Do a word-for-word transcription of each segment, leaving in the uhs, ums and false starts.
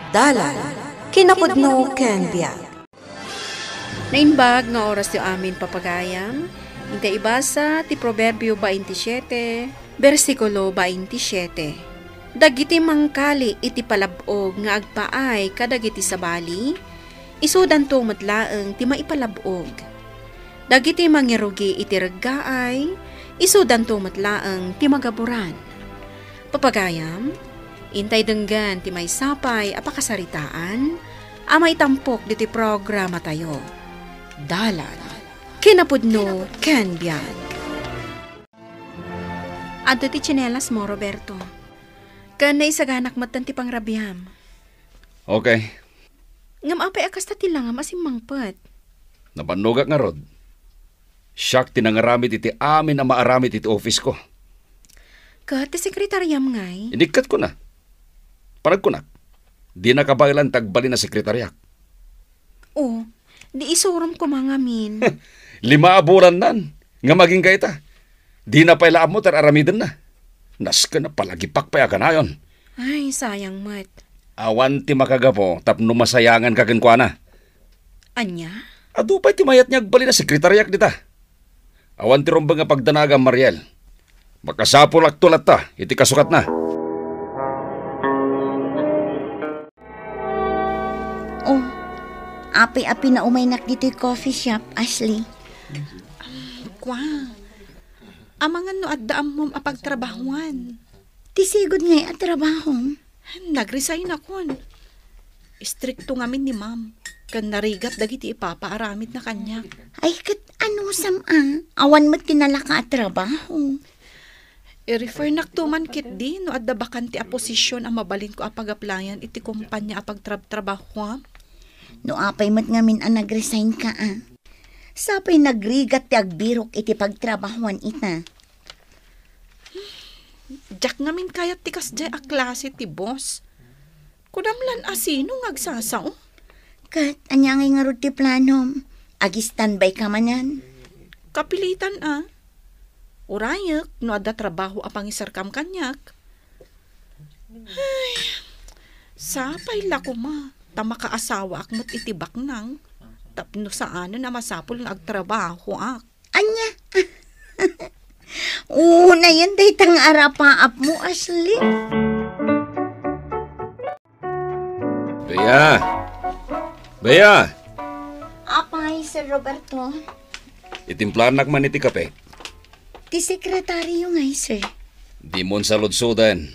Dalan, kinapudno ken biag. Naimbag nga orasyo amin, papagayam. Intay ibasa ti Proverbio baintisiete, bersikulo baintisiete. Dagiti mangkali iti palab-og nga agpaay kadagiti sabali, isudanto met laeng ti maipalab-og. Dagiti mangirugi iti reggaay, isudanto met laeng ti magaburan. Papagayam, intay denggen ti maysa pay a pakasaritaan a maitampok ditoy programatayo. Dalan, kinapudno ken biag. Adda ti tsinelas mo, Roberto. Ken naisaganak metten ti pangrabiam. Okay. Ngem apay a kasta ti langam a simmangpet? Nabannogak ngarud. Siak ti nangaramid iti amin a maaramid iti ofisko. Ket ti sekretariam ngay? Inikkatko na. Panagkunak, dina kabaelan ti agbalin a sekretariak. O, di isurom koma ngamin. Lima a bulannan nga agingga ita. Dina pay la ammo ti ar-aramidenna. Nasken a palagipak pay a kanayon. Ay, sayang met. Awan ti makagapu tapno masayanganka kenkuana. Ania? Adu pay ti mayat nga agbalin a sekretariak dita. Awan ti rumbeng a pagdanagam, Mariel. Makasapulakto latta iti kasukatna. Oh, apay a pinaumaynak ditoy coffee shop, Ashley? Kua, amangan no adda ammom a pagtrabahuan. Ti sigud ngay a trabahom? Nag-resignakon. Istrikto ngamin ni Ma'am, ken narigat dagiti ipapaaramidna kaniak. Ay, ket anusam a? Awan met ti nalaka a trabaho. I-refernakto man ketdi no adda bakante a position a mabalinko a pag-applyan iti kompania a pagtrabtrabahoam. No apay met ngamin a nag-resignka a? Sapay nagrigat ti agbirok iti pagtrabahoan ita. Diak ngamin kayat ti kasdiay a klase ti boss. Kunam lan a sino nga agsasao? Ket ania ngay ngarud ti planom? Ag-standby ka manen? Kapilitan a. Urayek no adda trabaho a pangisarkam kaniak. Ay, sapay la koma ta makaasawaak met iti baknang tapno saanen a masapul nga agtrabahoak. Ania? Unayen dayta nga arapaapmo, Ashley. Bea! Bea! Apay, Sir Roberto? Itimplaannak man iti kape. Ti sekretario ngay, sir. Dimon saludsoden.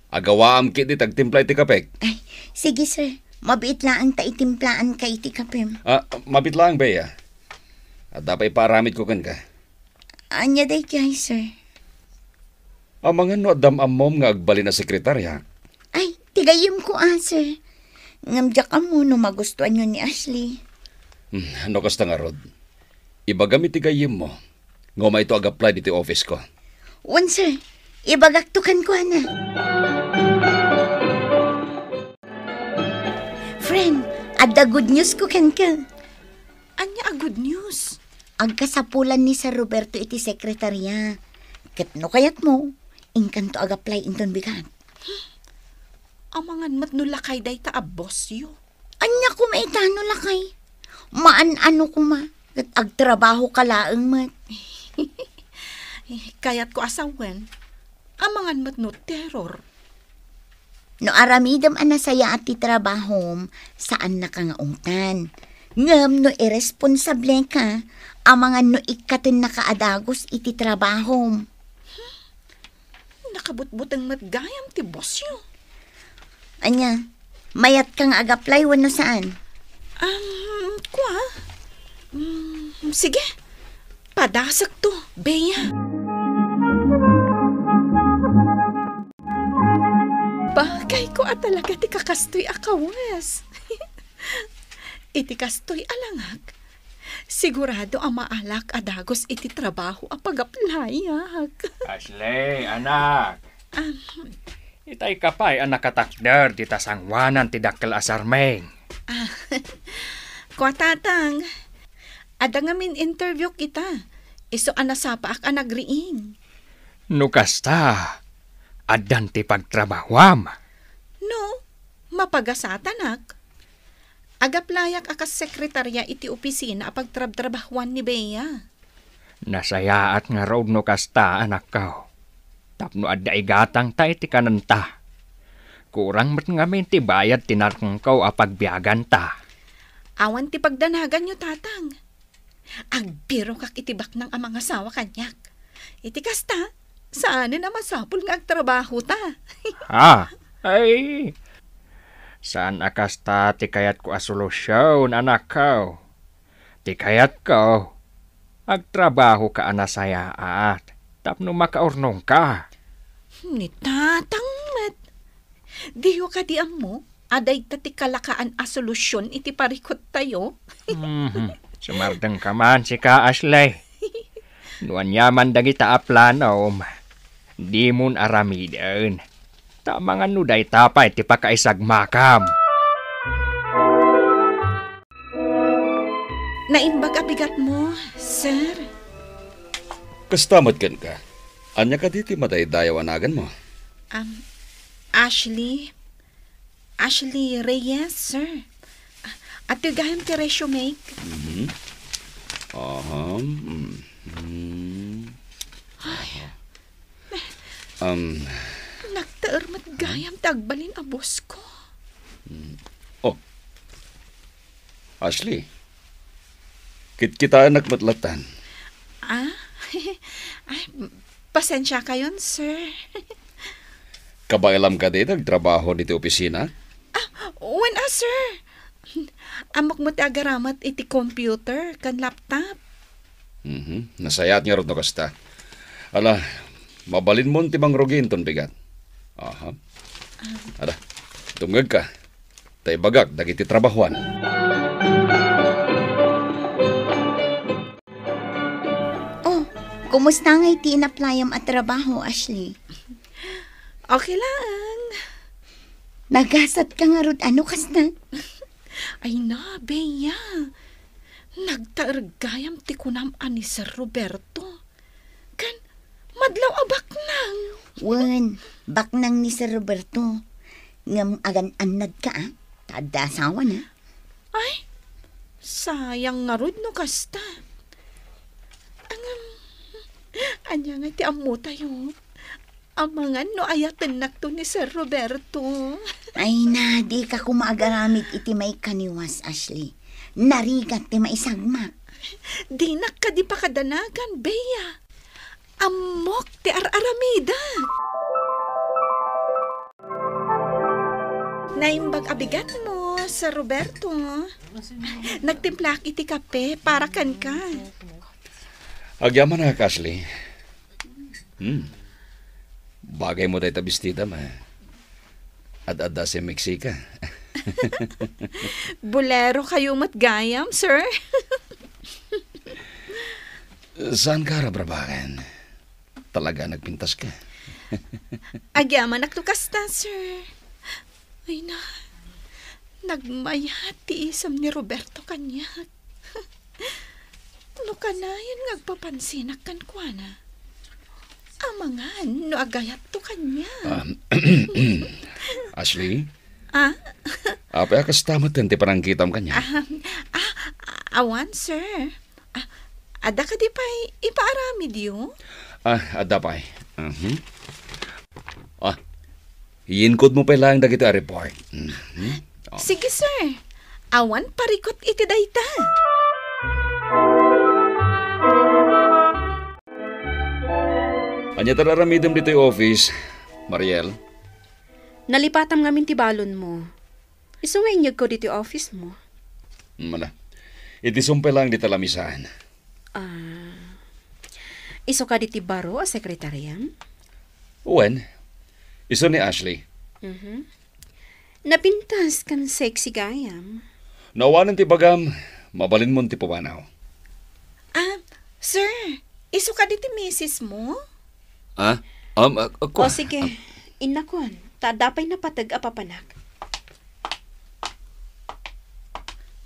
Agawaam ketdi ti agtimpla iti kapek. Ay, sige, sir. Mabiit laeng ta itimplaanka iti kapem. Ah, mabiit laeng, Bea. Adda pay ipaaramidko kenka. Ania daydiay, sir? Amangan no addam ammom nga agbalin a sekretarya? Ay, ti gayyemko a, sir. Ngem diak ammo no magustuanyo ni Ashley. Hmm, no kasta ngarud, ibagam iti gayyemmo nga umayto ag-apply ditoy office ko. Wen, sir. Ibagakto kenkuana. Friend, adda good news ko kenka. Ania a good news? Agkasapulan ni Sir Roberto iti sekretarya. Ket no kayatmo, inkanto ag-apply inton bigat. Amangan met no lakay dayta a bossyo. Ania koma ita no lakay? Maan-ano koma, ket agtrabahoka laeng met. Kayatko a sawen, amangan met no terror. No aramidem a nasayaat ti trabahom, saannaka nga ungtan. Ngem no iresponsableka, amangan no ikkatennaka a dagus iti trabahom. Nakabutbuteng met gayam ti bossyo. Ania, mayatka nga ag-apply wenno saan? Um, kua? Mm, sige. Padasekto, Bea. Bagayko a talaga ti kakastoy a kawes. Iti kastoy a langak, sigurado a maalak a dagus iti trabaho a pag-applyak. Ashley, anak. Ah. Itay ka pay a nakatakder dita sangoanan ti dakkel a sarming. Ah, kua, Tatang, adda ngamin interview kita. Isu a nasapaak a nagriing. No kasta, addan ti pagtrabahoam. No, mapa- pagasatanak. Agaplayak a kas sekretaria iti opisina a pagtrabtrabahuan ni Bea. Nasayaat ngarud no kasta, anakko. Tapno adda igatangta iti kanenta. Kurang met ngamin ti bayad ti narengko a pagbiaganta. Awan ti pagdanaganyo, Tatang. Agbirokak iti baknang a mangasawa kaniak. Iti kasta, saanen a masapul nga agtrabahota. Ha? Ay, saan a kasta ti kayatko a solusion, anakko. Ti kayatko, agtrabahoka a nasayaat tapno makaurnongka. Ni Tatang met. Diyo kadi ammo a dayta ti kalakaan a solusion iti parikuttayo? Mhm. Sumardengka man, sika, Ashley. No aniaman dagita a planom, dimon aramiden. Ta amangan no dayta pay ti pakaisagmakam. Naimbag a bigatmo, sir. Kasta met kenka. Ania kadi ti madaydayaw a naganmo? Um, Ashley. Ashley Reyes, sir. Ah, atoy gayam ti resume. Mhm. Aha. Mm. Mm. Ay. Aha. Um. Nagtaer met gayam ti agbalin a boss ko. Mm. Oh. Ashley, kitkitaennak met lattan. Ah? Ay, pasensiakayon, sir. Kabaelam kadi ti agtrabaho ditoy opisina? Ah, wen a, sir. Ammok met ti agaramat iti computer ken laptop. Mhm. Nasayaat ngarud no kasta. Ala, mabalinmon ti mangrugi inton bigat. Aha. Ah. Ada, dumngegka. Ta ibagak dagiti trabahoan. Oh, kumusta ngay ti in-applyam a trabaho, Ashley? Okay lang. Nagasatka ngarud a no kasta? Ay na, Bea. Nagtaer gayam ti kunam a ni Sir Roberto. Ken madlaw a baknang. Wen, baknang ni Sir Roberto. Ngem agan-annadka, a? Ta adda asawana. Ay, sayang ngarud no kasta. Ngem, ania ngay ti ammotayo? Amangan no ayatennakto ni Sir Roberto. Ay na, dika koma agaramid iti maikaniwas, Ashley. Narigat ti maisagmak. Dinak kadi pakadanagan, Bea. Ammok ti ar-aramidek. Naimbag a bigatmo, Sir Roberto. Nagtimplaak iti kape para kenka. Agyamanak, Ashley. Hmm. Bagaymo dayta bestidam, a. Ad-adda si Mexica. Bolero kayo met gayam, sir. Saanka rabrabaken? Talaga nagpintaska. Agyamanak no kasta, sir. Ay na, nagmayat ti isem ni Roberto kaniak. No kanayon nga agpapansinak kenkuana, amangan no agayatto kaniak. Um, Ashley? Ah? Apay a kasta met ti panangkitam kaniak? Ah, ah, awan, sir. Ah, adda kadi pay ipaaramidyo? Ah, adda pay. Mhm. Ah, inkudmo pay laeng dagiti a report. Mhm. Oh. Sige, sir. Awan parikut iti dayta. Ania ti ar-aramidem ditoy office, Mariel? Nalipatam ngamin ti balonmo. Isu nga inyegko ditoy office mo. Mala. Iti sumpay laeng dita lamisaan. Ah, isu kadi ti baro a sekretariam? Wen, isu ni Ashley. Mhm. Napintas ken sexy gayam. No awanen ti ibagam, mabalinmon ti pumanaw. Ah, sir, isu kadi ti misis mo? Ah? Um, ah, ah, O kua-, sige, ah. Innakon, ta adda pay napateg a papanak.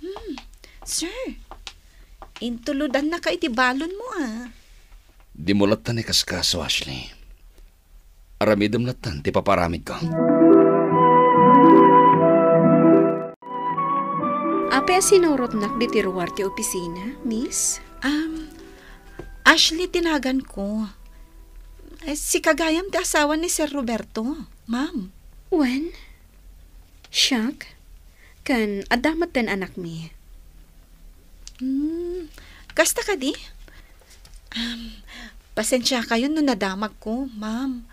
Hmm, sir, intulodannaka iti balonmo, ah. Dimo lattan ikaskaso, Ashley. Aramidem lattan ti paparamidko. Apay a sinurotnak ditoy ruar ti opisina, miss? Um, Ashley ti naganko. Eh, sika gayam ti asawa ni Sir Roberto, ma'am. Wen? Siak? Ken adda met ti anakmi. Hmm, kasta kadi? Um, pasensiakayon no nadamagko, ma'am.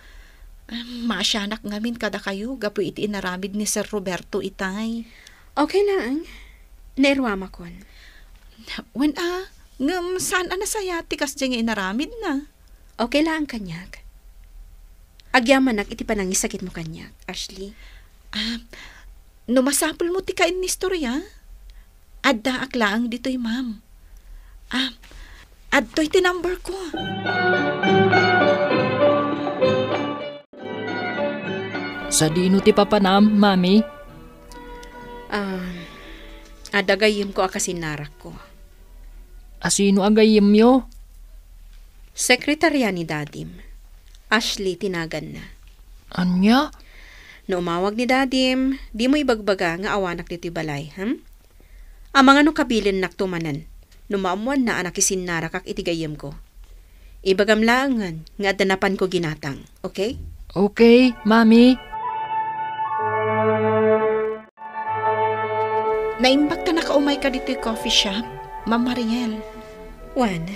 Um, maasianak ngamin kadakayo gapu iti inaramid ni Sir Roberto itay. Okay laeng. Nairuamakon. Wen a, ngem saan a nasayaat ti kasdiay nga inaramidna. Okay laeng kaniak. Agyamanak iti panangisakitmo kaniak, Ashley. Ah, no masapulmo ti kainistorya, addaak laeng ditoy, ma'am. Ah, adtoy ti number ko. Sadino ti papanam, Mami? Ah, adda gayyemko a kasinnarakko. Asino a gayyemyo? Sekretarya ni Dadim. Ashley ti naganna. Ania? No umawag ni Dadim, dimo ibagbaga nga awanak ditoy balay, hmm? Amangan no kabilennakto manen no maammoanna a nakisinnarakak iti gayyemko. Ibagam laengen nga adda napanko ginatang, okay? Okay, Mami. Naimbag ta nakaumayka ditoy coffee shop, Ma'am Mariel. Wen,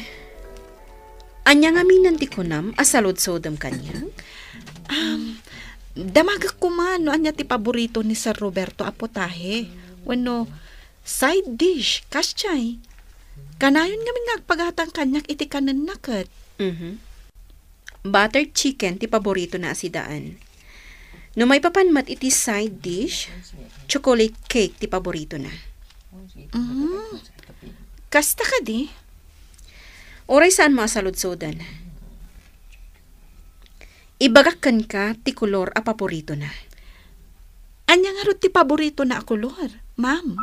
ania ngamin ti kunam a saludsodem kaniak? Um, damagek koma no ania ti paborito ni Sir Roberto a putahe wenno side dish, kasdiay. Kanayon ngamin nga agpagatang kaniak iti kanenna ket. Mhm. Butter chicken ti paboritona a sidaan. No maipapan met iti side dish, chocolate cake ti paboritona. Mm. Kasta kadi? Uray saanmo a saludsoden. Ibagak kenka ti kolor a paboritona. Ania ngarud ti paboritona a kolor, ma'am?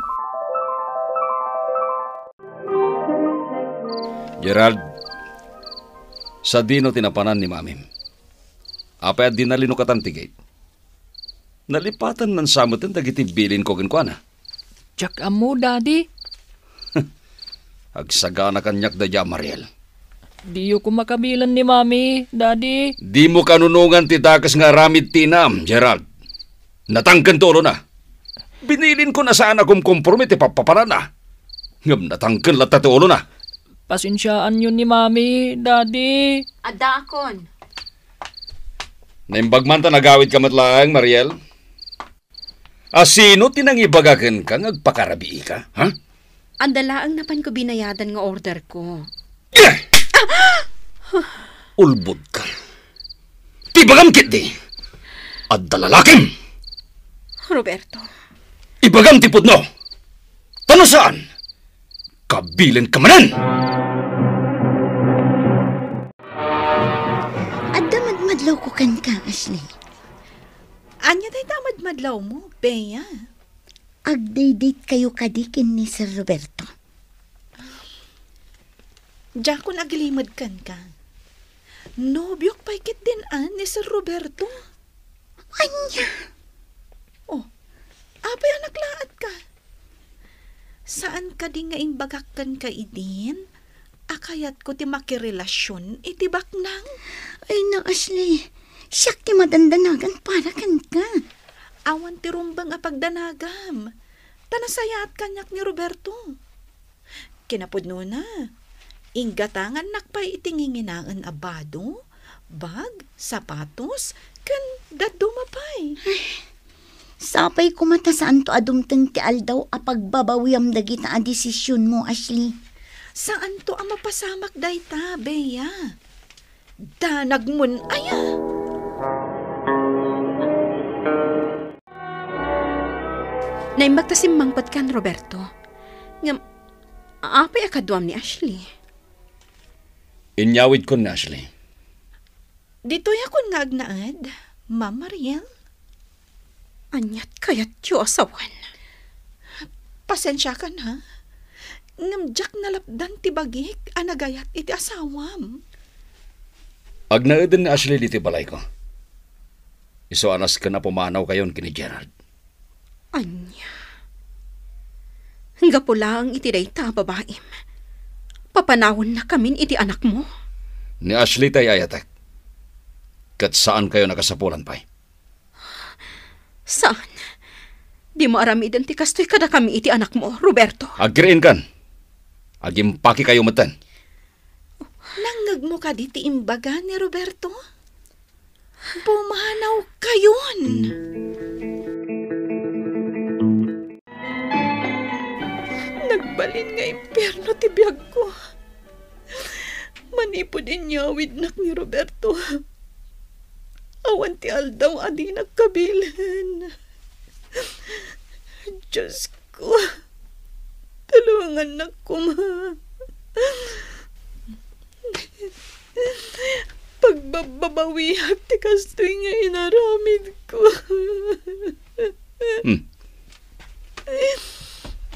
Gerald, sadino ti napanan ni Mamim? Apay a di nalinukatan ti gate? Nalipatannan sa meten dagiti bilinko kenkuana. Diak ammo, Daddy. Agsagana kaniak dayta, Mariel. Diyo koma kabilen ni Mami, Daddy. Dimo kanunongan ti dakes nga aramid ti inam, Gerald. Natangken ti ulona. Binilinko a saan a kumkomporme ti pappapananna. Ngem natangken latta ti ulona. Pasensiaanyo ni Mami, Daddy. Addaakon. Naimbag man ta nagawidka met laeng, Mariel. A sino ti nangibaga kenka nga agpakarabiika, ha? Adda laeng napanko binayadan nga orderko. Eh! Ulbodka. Ti ibagam ketdi, adda lalakim. Roberto. Ibagam ti pudno. Ta no saan, kabilenka manen. Adda madmadlawko kenka, Ashley. Ania dayta a madmadlawmo, Bea? Agdate-datekayo kadi ken ni Sir Roberto? Diakon agilimed kenka. Nobiok pay ketdin a ni Sir Roberto. Ania? Oh, apay a naklaatka? Saan kadi nga imbagak kenka idin a kayatko ti makirelasion iti baknang? Ay na, Ashley, siak ti madandanagan para kenka. Awan ti rumbeng a pagdanagam, ta nasayaat kaniak ni Roberto. Kinapudnona, inggatangannak pay iti nginginaen a bado, bag, sapatos, ken dadduma pay. Sapay koma ta saanto a dumteng ti aldaw a pagbabawiam dagita a desisionmo, Ashley. Saanto a mapasamak dayta, Bea. Danagmon aya? Naimbag ta simmangpet kan Roberto. Ngem, apay a kaduam ni Ashley? Inyawidkon ni Ashley. Ditoy akon nga agnaed, Ma'am Mariel. Aniat kayatyo a sawen? Pasensiakan, ha? Ngem diak nalapdan ti bagik a nagayat iti asawam. Agnaeden ni Ashley ditoy balayko. Isu a nasken a pumanawkayon ken ni Gerald. Ania? Gapu laeng iti dayta a babaim, papanawennakamin iti anakmo? Ni Ashley ti ay-ayatek, ket saankayon a kasapulan pay. Saan. Dimo aramiden ti kastoy kadakami iti anakmo, Roberto. Agriinkan. Agimpakikayo metten. Nangngegmo kadi ti imbaga ni Roberto? Pumanawkayon! Nagbalin nga impierno ti biagko. Manipud inyawidnak ni Roberto, awan ti aldaw a dinak kabilen. Diosko, tulongannak koma. Pagbabbabawiak ti kastoy nga inaramidko. Hmm.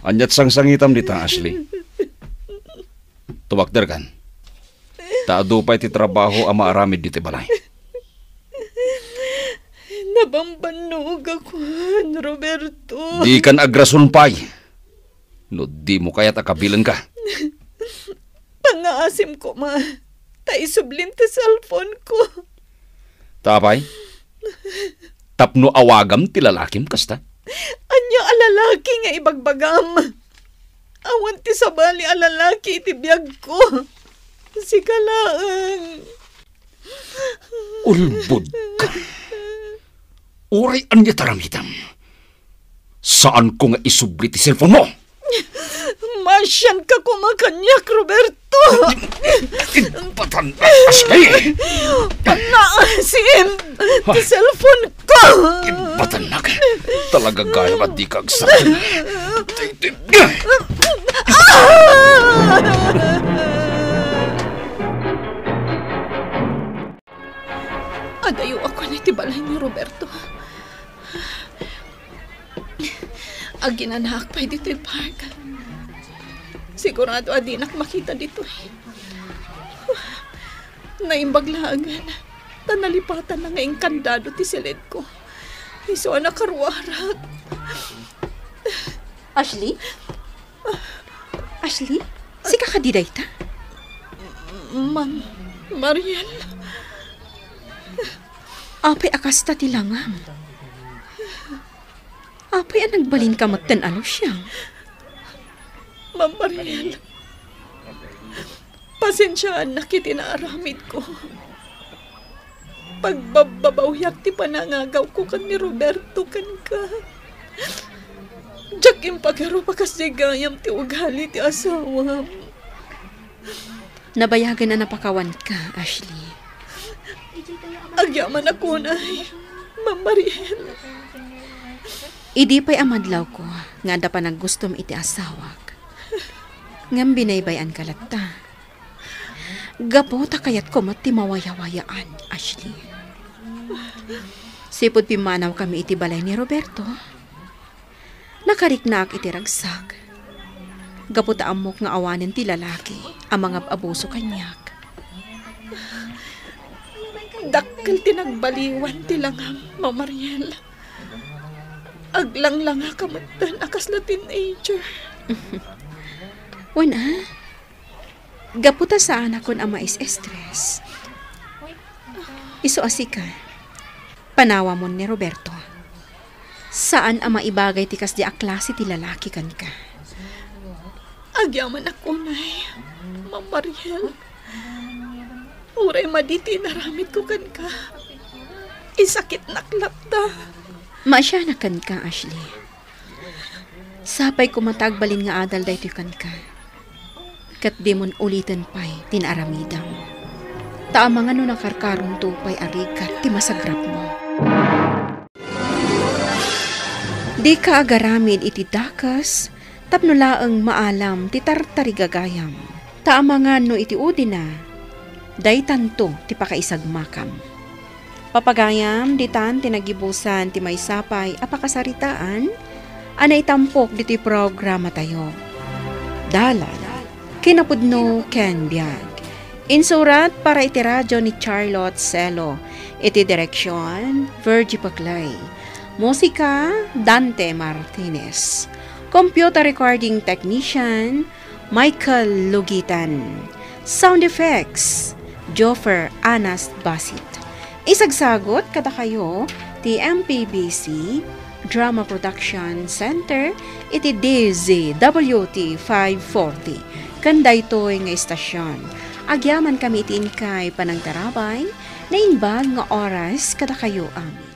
Aniat sangsangitam dita, Ashley? Tumakderkan. Ta adu pay ti trabaho a maaramid ditoy balay. Nabambannogak, Juan, Roberto. Dikan agrason pay. No dimo kayat a kabilenka. Pangngaasim koma, ta isublim ti cellphone ko. Ta apay? Tapno awagam ti lalakim kasta? Ania a lalaki nga ibagbagam? Awan ti sabali a lalaki iti biagko. Sika laeng. Ulbodka. Uray ania ti aramidem, saanko nga isubli ti cellphone mo. Masianka koma kaniak, Roberto. Imbatan, Ashley. Pangngaasim ti cellphone ko. Imbatan, talaga gayam a dika agsakit. Adayo a kuan iti balay ni Roberto. Aginanaak pay ditoy park. Sigurado a dinak makita ditoy. Naimbag laengen, ta nalipatanna nga inkandado ti silidko. Isu a nakaruarak. Ashley? Ashley? Sika kadi dayta? Ma'am Mariel. Apay a kasta ti langam? Apay a nagbalinka metten a lusiang? Ma'am Mariel, pasensiaannak iti naaramidko. Pagbabbabawiak ti panangagawko ken ni Roberto kenka. Diak impagarup a kasdi gayam ti ugali ti asawam. Nabayagen a napakawanka, Ashley. Agyamanak unay, Ma'am Mariel. Idi pay a madlawko nga adda panaggustom iti asawak, ngem binaybay-anka latta. Gapu ta kayatko met ti mawayawayaan, Ashley. Sipud pimmanawkami iti balay ni Roberto, nakariknaak iti ragsak. Gapu ta ammok nga awanen ti lalaki a mangab-abuso kaniak. Dakkel ti nagbaliwan ti langam, Ma'am Mariel. Aglanglangaka metten a kasla teenager. Wen a, gapu ta saanakon a mais-stress. Isu a sika, panawamon ni Roberto. Saan a maibagay ti kasdi a klase ti lalaki kenka. Agyamanak unay, Ma'am Mariel. Uray madi ti inaramidko kenka, isakitnak latta. Maasianak kenka, Ashley. Sapay koma ta agbalin nga adal daytoy kenka, ket dimon uliten pay ti naaramidem. Ta amangan no nakarkaronto pay a rigat ti masagrapmo. Dika agaramid iti dakes tapno laeng maalam ti tartarigagayam. Ta amangan no iti udina, daytanto ti pakaisagmakam. Papagayam, ditan ti nagibusan ti maysa pay a pakasaritaan a naitampok ditoy programatayo. Dalan, kinapudno ken biag. Insurat para iti radio ni Charlotte Celo. Iti direksion, Virgie Paclay. Musika, Dante Martinez. Computer Recording Technician, Michael Lugitan. Sound Effects, Joffer Anas Basit. Isagsagot kadakayo ti M P B C Drama Production Center iti D Z W T five forty. Ken daytoy nga istasyon, agyamankami iti inkay panangtarabay, naimbag nga oras kadakayo amin.